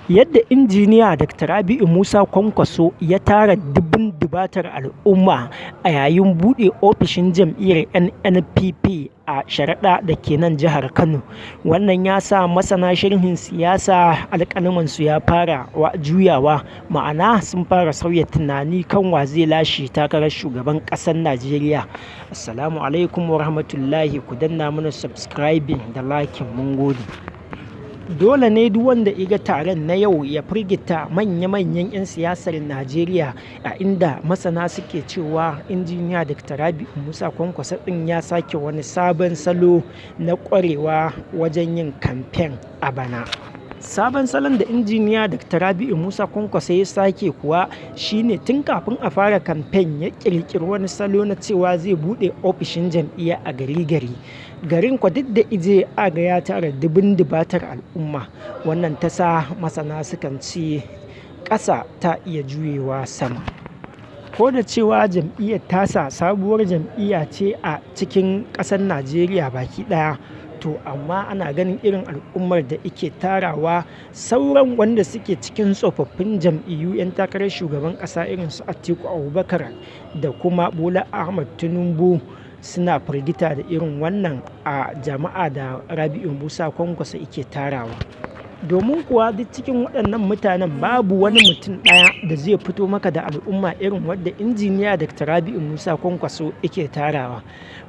Yadda Injiniya Dr. Rabi'u Musa Kwankwaso ya tara dubun dubatar al'umma a yayin buɗe ofishin jam'iyyar NNPP a Sharaɗa da ke nan jihar Kano. Wannan ya sa masana sharhin siyasa alƙalamansu ya fara juyawa, ma'ana sun fara sauya tunani kan wa zai lashe takarar shugaban ƙasar Najeriya. Assalamu alaikum wa rahmatullahi, ku danna mana subscribing da liking, mun gode. Dole ne duk wanda ya ga taron na yau ya firgita manya-manyan 'yan siyasar Najeriya, a inda masana suke cewa Injiniya Dr. Rabi'u Musa Kwankwaso ɗin ya sake wani sabon salo na ƙwarewa wajen yin kamfen a bana. Sabon salon da Injiniya Dr. Rabi'u Musa Kwankwaso ya sake kuwa shine tun kafin a fara kamfen ya ƙirƙiri wani salo na cewa zai buɗe ofishin jam'iyya a gari-gari. Garin kwa duk da ije aga ya tara dubun dubatar al'umma. Wannan ta sa masana sukan ce ƙasa ta iya juyewa sama. Ko da cewa jam'iyyar tasa sabuwar jam'iyya ce a cikin ƙasar Najeriya baki ɗaya, to amma ana ganin irin al'ummar da ike tarawa, sauran wanda suke cikin tsofaffin jam'iyyu 'yan takarar shugaban ƙasa irin su Atiku Abubakar da kuma Bola Ahmad Tinubu suna firgita da irin wannan a jama'a da Rabi'u Musa Kwankwaso ike tarawa. Domin kuwa duk cikin waɗannan mutanen babu wani mutum ɗaya da zai fito maka da al'umma irin wadda Injiniya Dr. Rabi'u Musa Kwankwaso yake tarawa.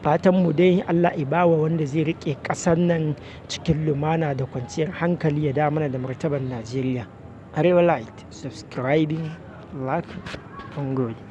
Fatan mu dai Allah ya bawa wanda zai riƙe ƙasar nan cikin lumana da kwanciyar hankali, ya dawo mana da martabar Najeriya. Arewa Light, subscribing, like, mun gode.